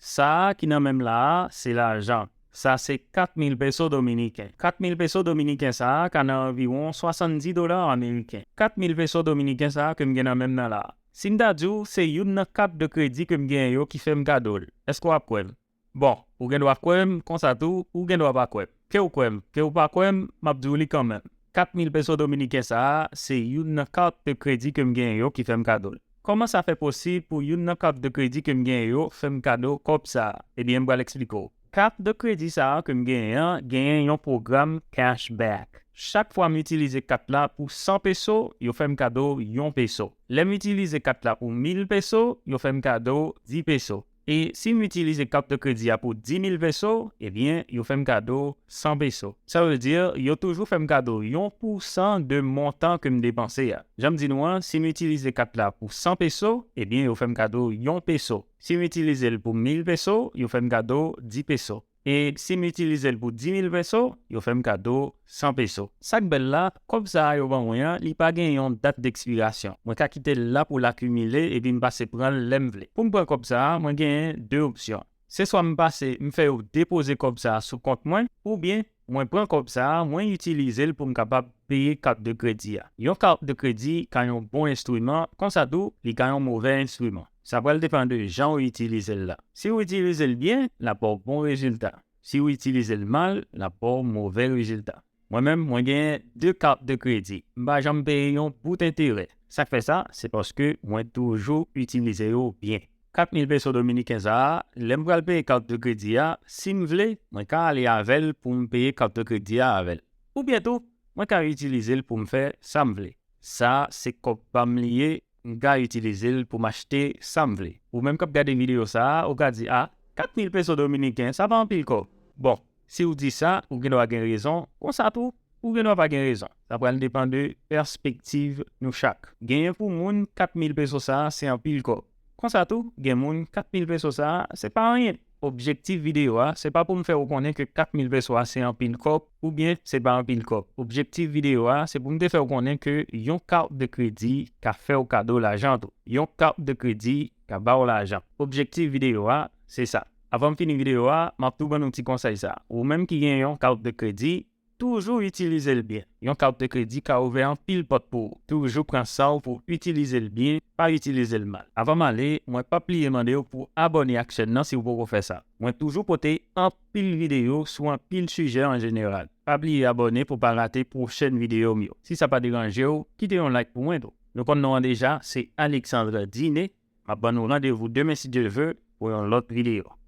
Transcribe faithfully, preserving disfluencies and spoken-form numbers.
Sa a ki nan men m la a, se lajan. Sa se kat mil peso dominiken. Kat mil peso dominiken sa a ka nan anviwon swasanndis dola ameriken. Kat mil peso dominiken sa a ke m gen nan men m nan la a. Si m ta di w, se youn nan kat de kredi ke m genyen yo ki fè m kado l. Èske w ap kwè m? Bon, ou gen dwa kwè m, konsa tou, ou gen dwa pa kwè m. Ke w kwè m, ke w pa kwè m, m ap di w li kanmenm. Kat mil peso dominiken sa a, se youn nan kat de kredi ke m genyen yo ki fè m kado l. Kòman sa fè posib pou youn nan kat de kredi ke m genyen yo fè m kado kòb sa a? Ebyen, m pral eksplike w. Kat de kredi sa a ke m genyen an genyen yon pwogram cashback. Chak fwa m itilize kat la pou san peso, yo fè m kado yon peso. Lè m itilize kat la pou mil peso, yo fè m kado dis peso. E si m itilize kat de kredi a pou dis mil peso, ebyen, yo fè m kado san peso. Sa vle di, yo toujou fè m kado yon pousan de montan ke m depanse a. Jan m di nou an, si m itilize kat la pou san peso, ebyen, yo fè m kado yon peso. Si m itilize l pou mil peso, yo fè m kado dis peso. E si m itilize l pou dis mil peso, yo fè m kado san peso. Sa k bèl la, kòb sa a yo ban mwen an, li pa gen yon dat dekspirasyon. Mwen ka kite l la pou l akimile epi m pase pran l lè m vle. Pou m pran kòb sa a, mwen genyen de opsyon. Se swa m pase, m fè yo depoze kòb sa a sou kont mwen, oubyen mwen pran kòb sa a, mwen itilize l pou m kapab peye kat de kredi a. Yon kat de kredi ka yon bon enstriman, konsa tou, li ka yon move enstriman. Sa pral depann de jan ou itilize l la. Si ou itilize l byen, l ap ba w bon rezilta. Si ou itilize l mal, l ap ba w move rezilta. Mwen menm, mwen genyen de kat de kredi. M pa janm peye yon bout enterè. Sa k fè sa, se paske mwen toujou itilize yo byen. Kat mil peso dominiken sa a, lè m pral peye kat de kredi a, si m vle, mwen ka ale avè l pou m peye kat de kredi a avè l. Oubyen tou, mwen ka itilize l pou m fè sa m vle. Sa se kòb pa m li ye, m ka itilize l pou m achte sa m vle. Ou menm k ap gade videyo sa a, ou ka di, "A, kat mil peso dominiken, sa pa anpil kòb." Bon, si w di sa, ou gendwa gen rezon. Konsa tou, ou gendwa pa gen rezon. Sa pral depann de pèspektiv nou chak. Genyen pou moun, kat mil peso sa a, se anpil kòb. Konsa tou, gen moun, kat mil peso sa a, se pa anyen. Objektif videyo a, se pa pou m fè w konnen ke kat mil peso a se anpil kòb, oubyen se pa anpil kòb. Objektif videyo a, se pou m te fè w konnen ke yon kat de kredi ka fè w kado lajan tou. Yon kat de kredi ka ba w lajan. Objektif videyo a, se sa. Avan m fini videyo a, m ap tou ban nou ti konsèy sa. Ou menm ki gen yon kat de kredi, toujou itilize l byen. Yon kat de kredi ka ouvè anpil pòt pou ou. Toujou pran san w pou w itilize l byen, pa itilize l mal. Avan m ale, mwen p ap bliye mande w pou w abòne ak chèn nan si w poko fè sa. Mwen toujou pote anpil videyo sou anpil sijè an jeneral. Pa bliye abòne pou w pa rate pwochèn videyo m yo. Si sa pa deranje w, kite yon like pou mwen tou. Nou konn non an deja, se Alexandre Diné. M ap ban nou randevou demen si Dye vle pou yon lòt videyo.